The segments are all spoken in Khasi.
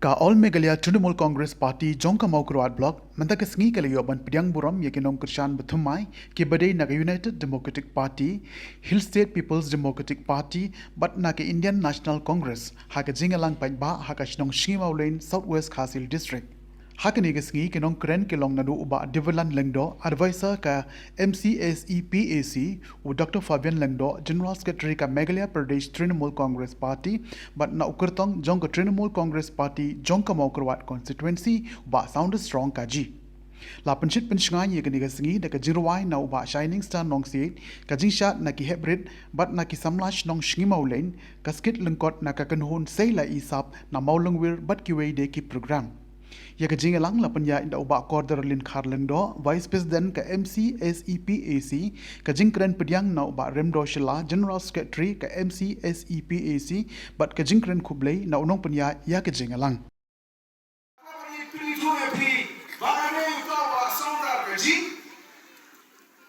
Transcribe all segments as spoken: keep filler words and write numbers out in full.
Ka All Meghalaya Trinamool Congress Party jong ka Mawkyrwat Block mynta ka sngi ka la ïoh ban pdiang burom ïa ki nongkyrshan ba thymmai kiba dei na ka United Democratic Party, Hill State People's Democratic Party bad na ka Indian National Congress ha ka jingïalang paidbah ha ka shnong Shngimawlein, South West Khasi Hills District. Ha kane ka sngi ki nongkren ki long naduh u Bah Deverland Lyngdoh, advisor ka M C S E P A C, u Doctor Fabian Lyngdoh, General Secretary ka Meghalaya Pradesh Trinamool Congress Party, bad na u kyrtong jong ka Trinamool Congress Party jong ka Mawkyrwat Constituency, u Bah Saunders Rongkaji. La pynshit pynshngaiñ ïa kane ka sngi da ka jingrwai na u Bah Shining Star Nongsiej, ka jingshad na ki heprit bad na ki samla shnong Shngimawlein, ka skit lyngkot na ka kynhun Sei La Isap na Mawlyngwir bad kiwei de ki program. Ïa ka jingïalang la pynïaid da u Bah Kordor Lyngkhar Lyngdoh, Vice President ka M C S E P A C, ka jingkren pdiang na u Bah Remdo Shylla, General Secretary ka M C S E P A C, bad ka jingkren khublei na u nongpynïaid ïa ka jingïalang. Ba ngi pynithuh ïa phi, ba nga dei uta u Bah Saunders Rongkaji,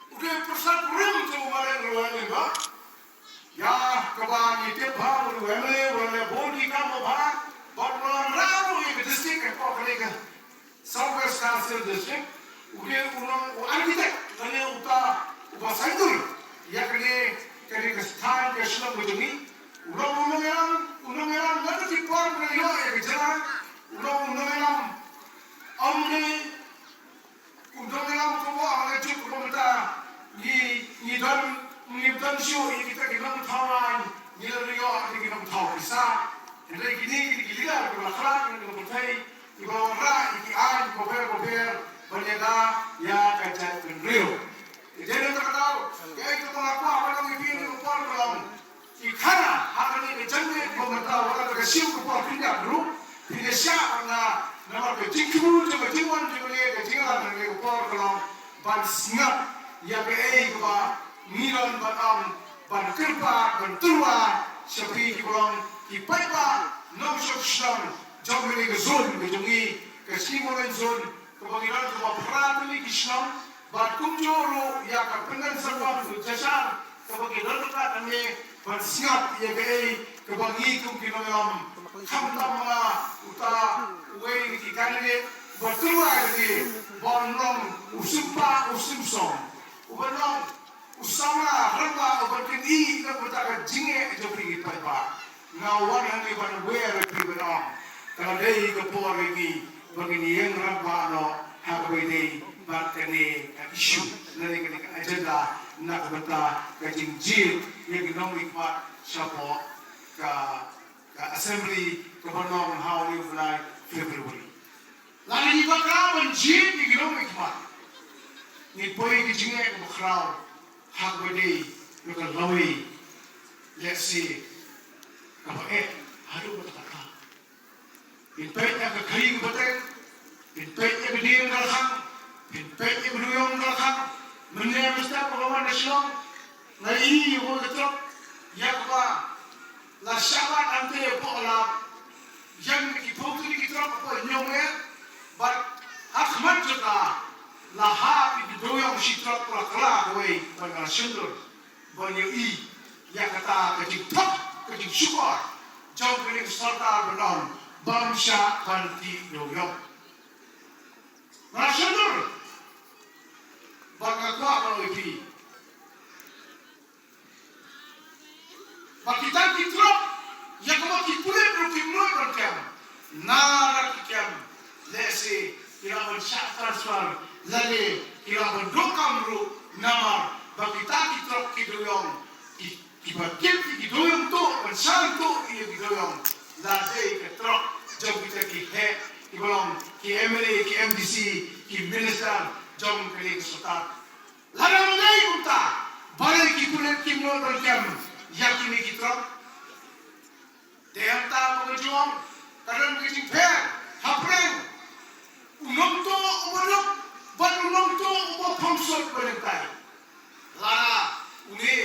u dei u pyrsa kurim jong u Bah Remdo Shylla. Ïa kaba ngi tip bha u dei u M L A uba la leh bun ki kam bha, bad uba la wanrah ruh ïa ka district hapoh kane ka South West Khasi Hills District. U dei u nong, u architect lane uta uba saiñdur ïa kane, kane ka stan ka shnong ka jong ngi. U long u nongïalam, u nongïalam naduh ki por ba la ïoh ïa ka jylla. U long u nongïalam, um dei u nongïalam kaba ha la jong, kumta ngi, ngi don, ngi don shuh ïa kita ki nongthaw aiñ, ngi la ïoh ïa ki nongthaw pisa. Hynrei kine, kine ki leader kiba la khlad, kine kiba la pyrthei, kiba la wanrah ïa ki aiñ bapher bapher ban ïada ïa ka jaitbynriew. Te dei na kata ka daw, kaei kaba nga kwah ban ong ïa phi ha kane ka por ka long, ki khana ha kane ka janmiet ba mynta, wat la ka siew ka por khyndiat ruh, phin ïa shah bad nga, namar ka jingthmu jong ka jingwan jong kane ka jingïalang ha kane ka por ka long ban sngap ïa kaei kaba ngi don ban ong, ban kyrpad, ban tyrwa sha phi kiba long ki paidbah nongshong shnong jong kane ka zone ka jong ngi, ka Shngimawlein zone, kaba ngi don kaba phra tylli ki shnong, bad kumjuh ruh ïa ka Pyndensamban, Jashar, kaba ngi don ryngkat hangne ban sngap ïa kaei kaba ngi kum ki nongïalam, khamtam ma uta uwei na ki candidate, ba tyrwa ïa ki, ba un long u sympa u symsong, uban long u samla rangbah uban kynih na ka bynta ka jingeh jong phi ki paidbah. Nga wan hangne ban wer ïa phi ban ong, ka la dei ka por ïa ngi ba ngin ïeng rangbah noh ha kaba ïadei bad kane ka issue lane kane ka agenda na ka bynta ka jingjied ïa ki nongmihkhmat shapoh ka, ka assembly kaba long ha une u bnai February. Lada ngi bakla ban jied ïa ki nongmihkhmat, ngin poi ïa ka jingeh kaba khraw ha kaba ïadei bad ka lawei, lehse kaba eh haduh katta katta. Phin peit ïa ka khari kaba teng, phin peit ïa ka dieng ka la khang, phin peit ïa ka dewïong ka la khang. Mynne mynstep ba nga wan na Shillong, nga ïohi ïa ka trok ïa kaba la shah bat hangtei hapoh, la ïeng ki phew tylli ki trok hapoh ñiong eh, bad ha khmat jong ka la hap ïa ki dewïong shi trok, la kylla kawei, bad nga la shon dur ban ïohi ïa kata ka jingthok, ka jingshukor jong kane ka sorkar ban ong bym shah ban tih dewïong. Nga la shon dur bad nga kwah ban ong ïa phi ba kita ki trok ïa kaba ki pulit ruh kim nud ban kem, naba ki kem, lehse ki lah ban shah transfer lane ki lah ban duh kam ruh, namar ba kita ki trok ki dewïong, ki, kiba kit ïa ki dewïong tuh, ban shah tuh ïa ki dewïong, la dei ka trok jong kita ki heh kiba long ki M L A, ki M D C, ki minister jong kane ka sorkar. Lada ym dei kumta, balei ki pulit kim nud ban kem ïa kine ki trok? Te hangta ba nga ju ong, ka don ka jingpher hapdeng u nongtuh uba duk bad u nongtuh uba phong sut ba lyntai. Lada une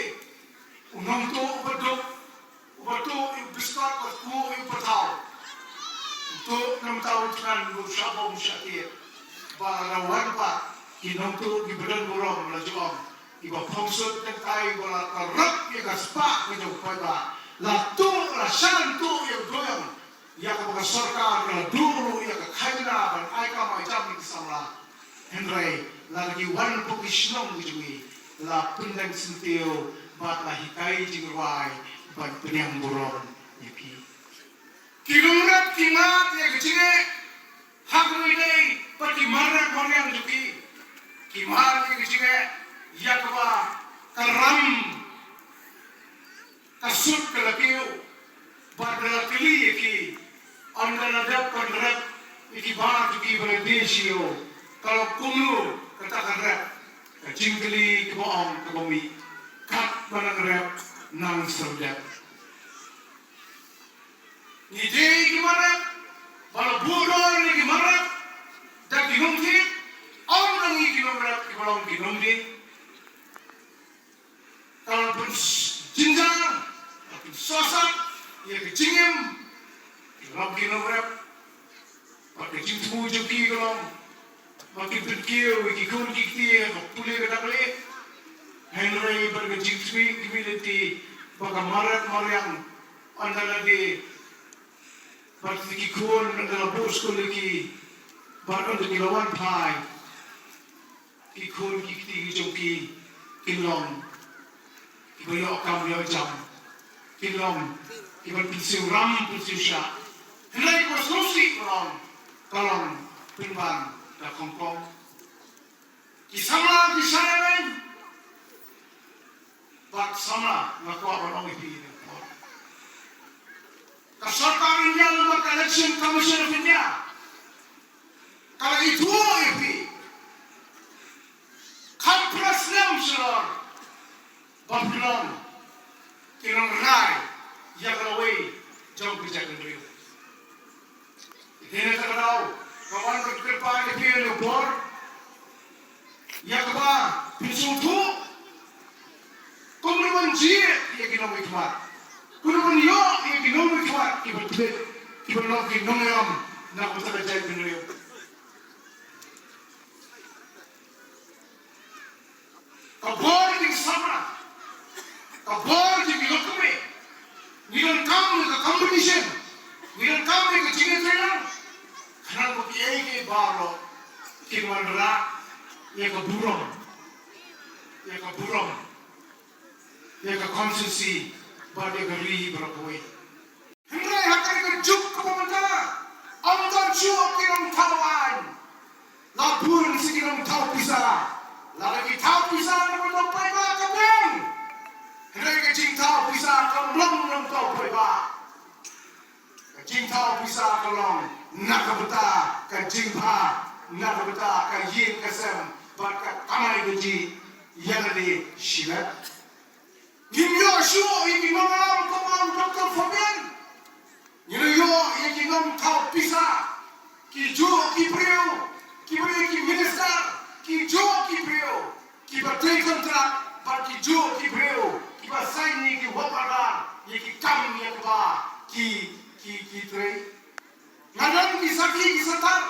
u nongtuh uba duk, uba tuh ïa u biskot bad kuh ïa u pathaw, u tuh na bynta u thngan, u shah bom shah tied. Ba la wan pat ki nongtuh kiba don burom, la ju ong, iba phong sut lyntai, iba la tarap ïa ka spah ka jong u paidbah, la tuh, la shah tuh ïa u dewïong, Ïa kaba ka sorkar ka la duh ruh ïa ka khajna ban ai kam ai jam ïa ki samla. Hynrei lada ki wan pynpoi shnong ki jong ngi, la pyndeng syntiew bad la hikai jingrwai ban pdiang burom ïa ki. Ki nongrep ki mad ïa ka jingeh ha kaba ïadei bad ki mar rep mar riang jong ki. Ki mad ïa ka jingeh ïa kaba ka ram ka sut ka la kiew bad ka la kylli ïa ki, ynda la dep ban rep ïa ki bar jong ki ba la die sha ïew, ka long kumno kata ka rep? Ka jingkylli kaba ong kaba mih, katba nang rep nang sngewdep. Ngi dei ki mar rep ba la buh dor ïa ki mar rep da ki nongthied, ym da ngi ki nongrep kiba long ki nongdie. Ka la pynjynjar, ka la pynsosat ïa ka jingim ki long ki nongrep. Bad ka jingthmu jong ki ka long ba kin pynkiew ïa ki khun ki kti ha ka pule ka dang leh. Hynrei bad ka jingthmu ki mih lynti ba ka mar rep mar riang, ynda la die bad ki khun, ynda la buh skul ïa ki bad ynda ki la wan phai, ki khun ki kti ki jong ki kin long kiba ïoh kam ïoh jam, kin long kiban pynsiew ram pynsiew shah. Hynrei kaba sngewsih ka long, ka long pynban da khongkong. Ki samla ki shah ïa lade. Bad samla, nga kwah ban ong ïa phi ïa ka por, ka sorkar India lyngba ka Election Commission of India ka la ithuh ïa phi. Khatphra snem shalor ba phi long ki nongrai ïa ka lawei jong ka jaitbynriew. Te na kata ka daw nga wan ban kyrpad ïa phi ha kane ka por ïa kaba phin sngewthuh kumno ban jied ïa ki nongmihkhmat, kumno ban ïoh ïa ki nongmihkhmat kiba tbit, kiba long ki nongïalam na ka bynta ka jaitbynriew. Ka bor jong ki samla, ka bor jong ki longkmie, ngi donkam ïa ka competition, ngi donkam ïa ka jingïatreilang. Khnang ba kiei kiei baroh kin wanrah ïa ka burom, ïa ka burom ïa ka constituency bad ïa ka ri baroh kawei. Hynrei ha kane ka juk kaba mynta, ym don shuh ki nongthaw aiñ. La bun shuh ki nongthaw pisa. Lada ki thaw pisa na ka nongpaidbah ka biang. Hynrei ka jingthaw pisa kam long nongthaw paidbah. Ka jingthaw pisa ka long na ka bynta ka jingbha, na ka bynta ka ïing ka sem bad ka kamai kajih ïa lade shimet. Ngim ïoh shuh ïa ki nongïalam kumba u Doctor Fabian. Ngi la ïoh ïa ki nongthaw pisa, kijuh ki briew kiba dei ki minister, kijuh ki briew kiba trei kontrak, bad kijuh ki briew kiba sign ïa ki work order ïa ki kam ïa kiba ki, ki, ki trei. Nga don ki sakhi ki satar,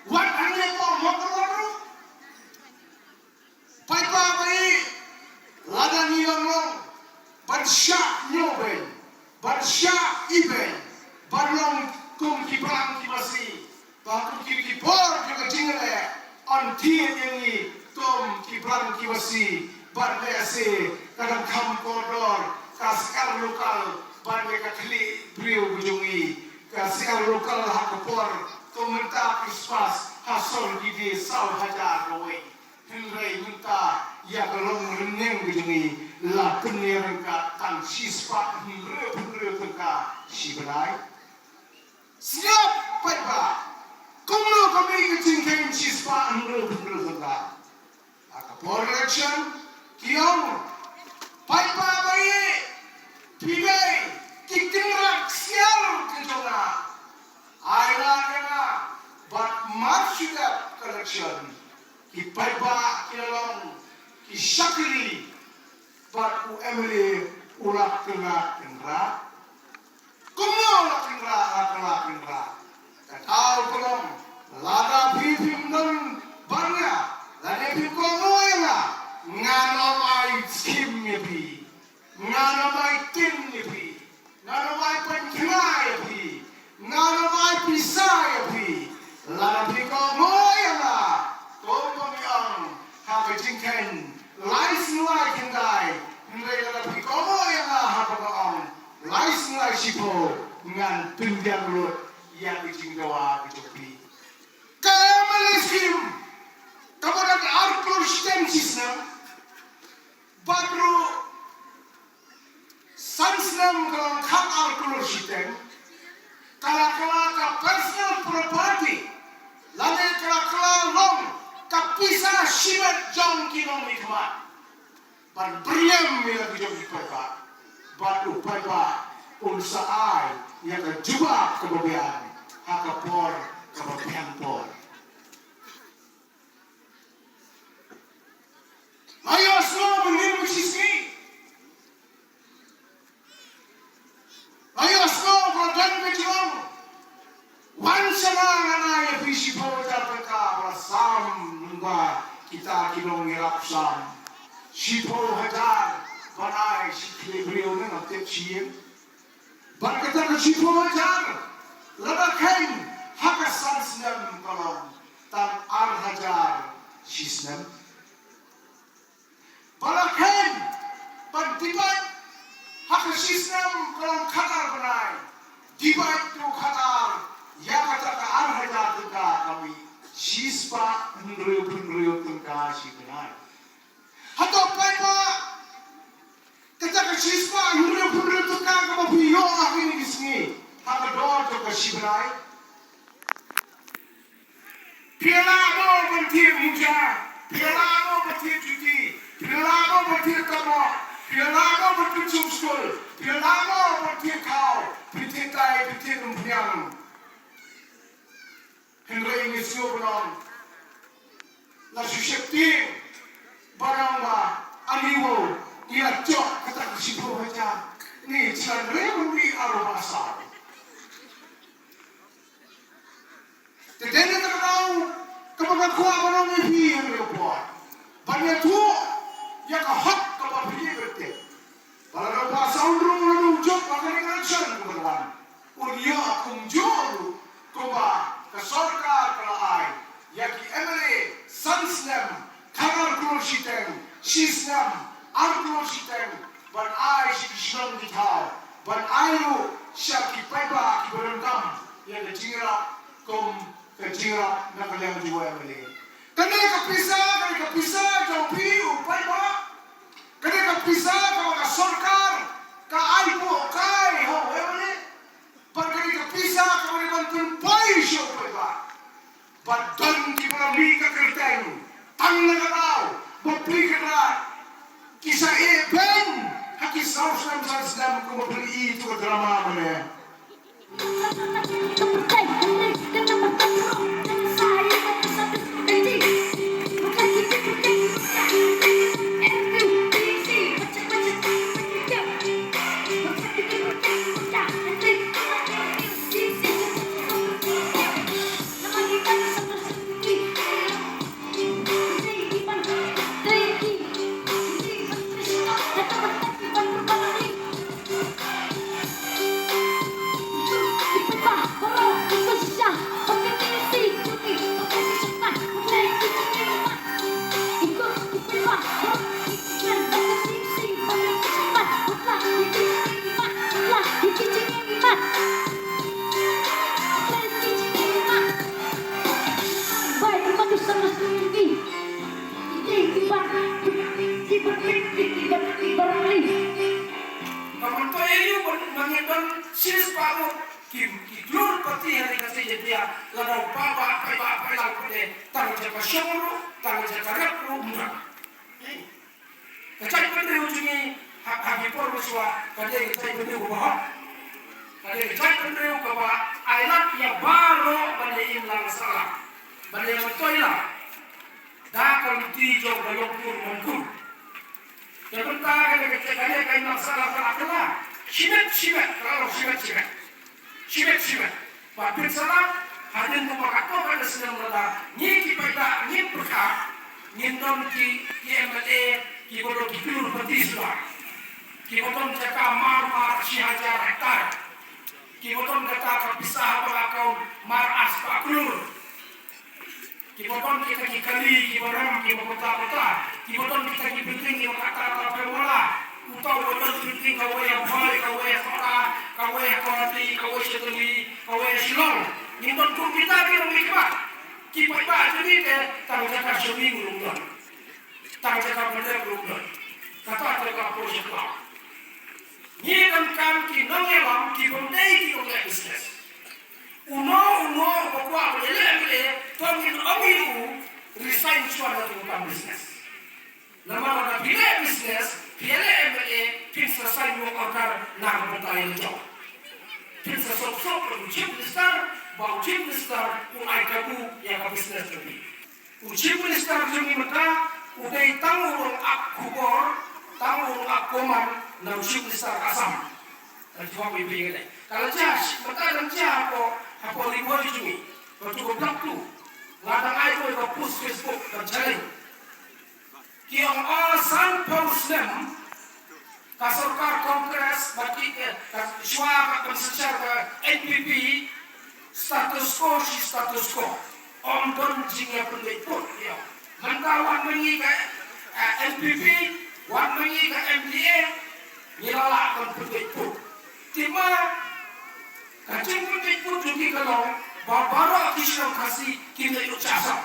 wat hangne hapoh Mawkyrwat ruh. Paidbah ba ïeit, lada ngi long long ban shah ñiewbeiñ, ban shah ibeiñ, ban long kum ki brang ki masi, ba kum ki, ki bor jong ka jingïaleh, yn thied ïa ngi kum ki brang ki masi, bad lehse ka dang kham kordor ka syiar lokal bad ïa ka khlieh briew ka jong ngi, ka syiar lokal ha ka por kum mynta Krismas ha sor ki die saw hajar kawei. Hynrei mynta ïa ka long rynïeng ka jong ngi la pynïaryngkat tang shispah hynriewphew hynriew tyngka shi bnai. Sngap paidbah, kumno ka mih ka jingkheiñ shispah hynriewphew hynriew tyngka? Ha ka por election ki ong, paidbah ba ïeit, phi dei ki kynrad ksiar ka jong nga. Ai lad ïa nga bad mar shu dep ka election, ki paidbah ki la long ki shakri bad u MLA u la kynrad kynrad. Kumno la kynrad, la kynrad kynrad? Ka daw ka long, lada phi phim don bad nga, lada phim kohnguh ïa nga, ngan ym ai skim ïa phi, ngan ym ai tin ïa phi, ngan ym ai pynkhna ïa phi, ngan Lai snem lai khyndai, hynrei lada phi kohnguh ïa nga haba nga ong lai snem lai shiphew, ngan pyndiang lut ïa ka jingdawa ka jong phi. Ka M L A scheme kaba dang ar klur shiteng shisnem, bad ruh san snem ka long khatar klur shiteng, ka la kylla ka personal property, lane ka la kylla long ka pisa shimet jong ki nongmihkhmat. Ban byrngem ïa la ki jong ki paidbah, bad u paidbah un sa ai ïa ka jubab kaba biang ha ka por kaba biang por. Ayo sngew mynnin mynshisngi. Ayo sngew ba don ka jinglong. Wan sha nga, ngan ai ïa phi shiphew hajar tyngka ba la sam lyngba kita ki nongïarap sam. Shiphew hajar ban ai shi khlieh briew ne ngam tip shi ïing. Bad kata ka shiphew hajar lada kheiñ ha ka san snem ka long tang ar hajar shi snem. Ba la kheiñ ban divide ha ka shi snem ka long khatar bnai. Divide to khatar ïa kata ka ar hajar tyngka ka mih shispah hynriew phew hynriew tyngka shi bnai. Hato paidbah, kata ka shispah hynriew phew hynriew tyngka kaba phi ïoh ha kine ki sngi ha ka dor jong ka shi bnai, phi lah mo ban thied muja, phi lah mo ban thied juti, phi lah mo ban thied tarmoh, phi lah mo ban pynshong skul, phi lah mo ban thied khaw, phi thied tai, phi thied umphniang. Hynrei ngi sngew ba long la shu sheptieng ba long ba ani wow ïa jop kata ka shiphew hajar. Ngi sngewthuh ba ngi aro ba saw. Te dei na kata ka daw kaba nga kwah ban ong ïa phi hangne hapoh ban ïathuh ïa ka hok kaba phi ïeit. Ba la dang ba saw ruh la dang jop ha kane ka election kaba la wan. Un ïoh kumjuh ruh kumba ka sorkar ka la ai ïa ki M L A san snem, khatar klur shiteng, shi snem, ar klur shiteng, ban ai sha ki shnong ki thaw, ban ai ruh sha ki paidbah kiba donkam ïa ka jingïarap kum ka jingïarap na ka liang jong u M L A. Kane ka pisa, kane ka pisa jong phi u paidbah. Kane ka pisa kaba ka sorkar ka ai buh kai ha u M L A. Bad kane ka pisa kaba dei ban pynpoi sha u paidbah. Bad don kiba la mih ka kyrteng tang na ka daw ba phi kynrad ki sa ïeh beiñ ha ki saw snem san snem kumba phi ïohi ïa ka drama mane. Ka myntoi aïu ban, ban ïa don shispah ngut ki, ki klur party ha ri Khasi Jaintia, lada u paidbah, paidbah, paidbah, paidbah, tang jaka shong ruh, tang jaka rep ruh, ym don. Ka jaitbynriew jong ngi ha, ha ki por mynshuwa ka dei ka jaitbynriew kaba hok. Ka dei ka jaitbynriew kaba ailad ïa baroh ban ïa imlang sahlang, ban ïa myntoi lang da ka lynti jong ka longkur longkur. Te mynta ka dei ka, ka dei ka imlang sahlang ka la kylla shimet shimet, ka la long shimet shimet. Shimet shimet. Ba pynsaphriang hadien kumba katto katne snem lada ngi ki paidbah ngim pyrkhat, ngin don ki, ki M L A kiba don ki klur party shuwa, kiba don jaka mar mar shi hajar hektar, kiba don kata ka pisa ha bank account mar ar spah klur, Kiba don kita ki kali, kiba rem, kiba kata kata, kiba don kita ki building, kiba kata kata pemala. Uta uba don building kawei ha Bhoi, kawei ha Sohra, kawei ha Guwahati, kawei Shillong, kawei ha Shillong. Ngin don kum kita ki nongmihkhmat. Ki paidbah jong ngi te tang jaka shong ngi ruh ym don. Tang jaka ban rep ruh ym don. Kata te ka por sha ka. Ngi donkam ki nongïalam kibym dei ki nongleh business. Uno uno uba kwah ban ïaleh M L A, to ngin ong ïa u resign shuwa na ka bynta business. Namar lada phi leh business, phi ïaleh M L A, phin sa sign work order na ka bynta ïa la jong. Phin sa sop sop ïa u Chief Minister, ba u Chief Minister un ai kabu ïa ka business jong phi. U Chief Minister jong ngi mynta u dei tang u nongap khubor, tang u nongap command na u Chief Minister ka Assam. Ka jubab i phi kane. Ka la jia, mynta dang jia hapoh, hapoh Ri Bhoi jong ngi. Bad tu ka Block two. Nga dang ai ko ka post Facebook ka challenge. Ki ong, o, sanphew snem ka sorkar Congress bad ki, eh, ka shuwa ka ban synshar ka N P P, status quo shi status quo. Ym don jingïapynbeit pud ïa u. Mynta wat ma ngi ka, eh, N P P, wat ma ngi ka M D A, ngi la lah ban pynbeit pud. Te ma ka jingpynbeit pud jong ngi ka long ba baroh ki shnong Khasi kin leit lut sha Assam.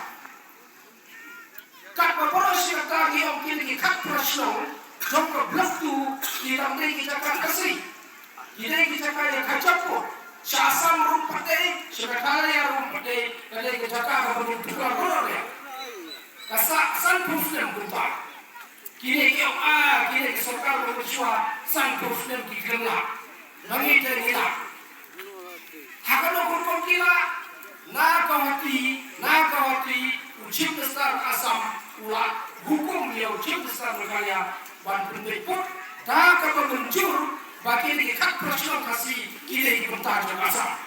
Katba baroh shi katta ngi ong kine ki khatphra shnong jong ka Block two ki dang dei ki jaka Khasi. Ki dei ki jaka ïa ka jaitbynriew. Sha Assam ruh pat dei, sha Meghalaya ruh pat dei, ka dei ka jaka kaba ngi tuklar baroh ïa. Ka sah sanphew snem kumta. Kine ki ong, ah, kine ki sorkar ba mynshuwa sanphew snem ki khlem lah. Ba ngi te ngi lah. Ha kano ka rukom ki lah? Na Guwahati, na Guwahati, u Chief Minister Assam u la hukum ïa u Chief Minister Meghalaya ban pynbeit pud da kaba mynjur ba kine ki khatphra shnong Khasi ki dei ki bynta jong Assam.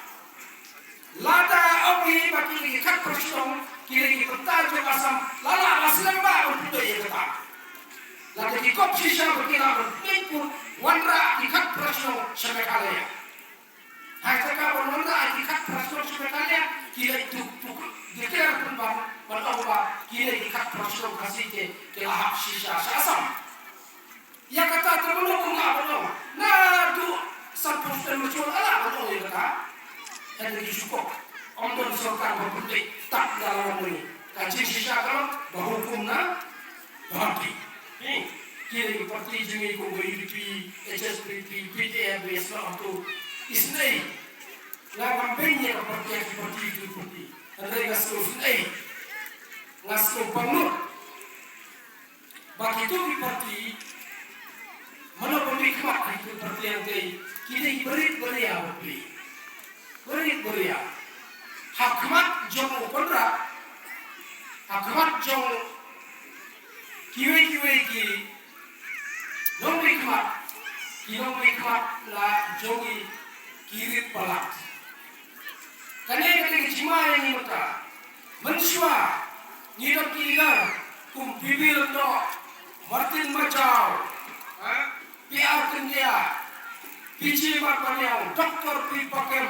Lada ong hi ba kine ki khatphra shnong ki dei ki bynta jong Assam, la lah, la slem bha ban pynbeit ïa kata. Lada ki kop shisha ba ki lah ban pynbeit pud, wanrah ki khatphra shnong sha Meghalaya. Ha kata ka ban wanrah ki khatphra shnong sha Meghalaya, ki la tuk tuk, ki la pynban ban ong ba kine ki khatphra shnong Khasi te ki la hap shisha sha Assam. Ïa kata te mano kum lah ban ong. Naduh sanphew snem mynshwa lah ban ong ïa kata. Hynrei ki shu kok. Ym don sorkar ba pynbeit tang da la wan mynne. Ka jingshisha ka long ba hukum na ba pynbeit. Ki dei ki parti jong ngi kum ka U D P, H S P D P, P D F, B S P, to isynei. Nga ngam beiñ ïa ka parti, ïa ki parti, ki parti. Hynrei nga sngewsynei. Nga sngewbang lut. Ba kito ki parti, mano ba mih khmat ha kito ki parti hangtei, ki dei barit baria bapli. Barit baria. Ha khmat jong u Conrad, ha khmat jong kiwei kiwei ki nongmihkhmat, ki nongmihkhmat la jong ngi ki rit palat. Kane ka dei ka jingma ïa ngi mynta. Mynshuwa ngi don ki leader kum P B Lyngdoh, Martin Majaw, ha? P R Kyndia, P J Marpaniang, Doctor P Pakem,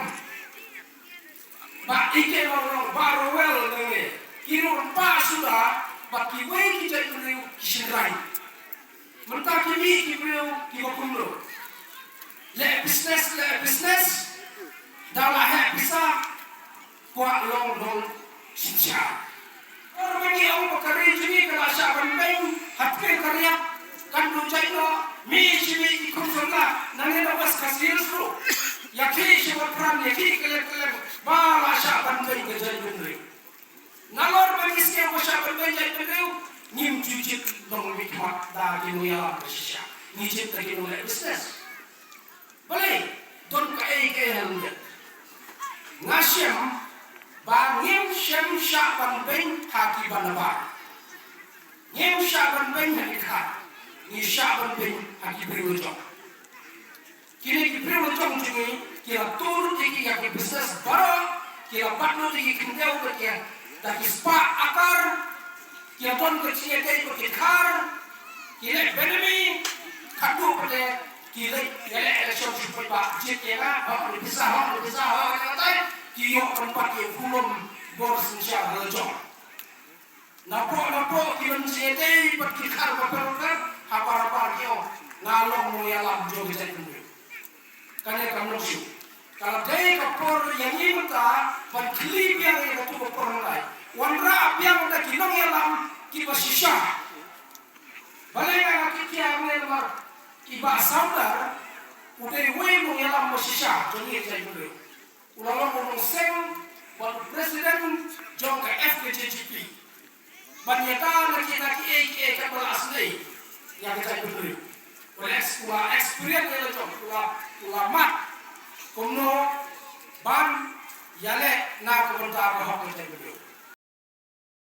Bah E K Marnong, Bah Rowell Nonglei. Ki ruh ba suda ba kiwei ki jaitbynriew ki shynrai. Mynta ki mih ki briew kiba kumno. Leh business, leh business. Da la heh pisa, kwah long long synshar. Haba ngi ong ba ka ri jong ngi ka la shah ban beiñ ha tpei ka riat, kan duh jait noh, mih shi mih ki khun samla nangne na West Khasi Hills ruh. Ïa khih shi bad pran, ïa khih kylleng kylleng ba la shah ban beiñ ka jaitbynriew. Nalor ba ngi sngew ba shah ban beiñ jaitbynriew, ngim ju jied nongmihkhmat da ki nongïalam ba shisha. Ngi jied da ki nongleh business. Balei, don kaei kaei ha lyndet. Nga shem ba ngim shem shah ban beiñ ha kiba nabar. Ngim shah ban beiñ ha ki kha. Ngi shah ban beiñ ha ki briew la jong. Kine ki briew la jong jong ngi, ki la tur ïa ki, ïa ki business baroh, ki la bat lut ïa ki khyndew da ki, da ki spah akar, ki la don ka jingïadei bad ki Dkhar, ki leh bynmi, khatduh pat te ki leit ïaleh election shu paidbah jied ïa nga, hok ni pisa, hok ni pisa, hok ni pisa, ki ïoh ban bat ïa u khulom bor synshar la jong. Napoh napoh ki ban jia dei bad ki khar ba pyrkhat ha para par ki ong nga long nongïalam jong ka jaitbynriew. Kane kam long shuh. Ka la dei ka por ïa ngi mynta ban khlieh biang ïa katu ka por mynta. Wanrah biang da ki nongïalam kiba shisha. Balei nga la kit ïa ngi namar i Bah Sawdar u dei uwei u nongïalam ba shisha jong ngi ka jaitbynriew. U la long u nongseng bad u president jong ka F K J G P. Ban ïada na kita kiei kiei kaba la sngewthuh ïa ka jaitbynriew. U la ex-, u la experience ïa la jong, u la, u la mad kumno ban ïaleh na ka bynta ka hok ka jaitbynriew.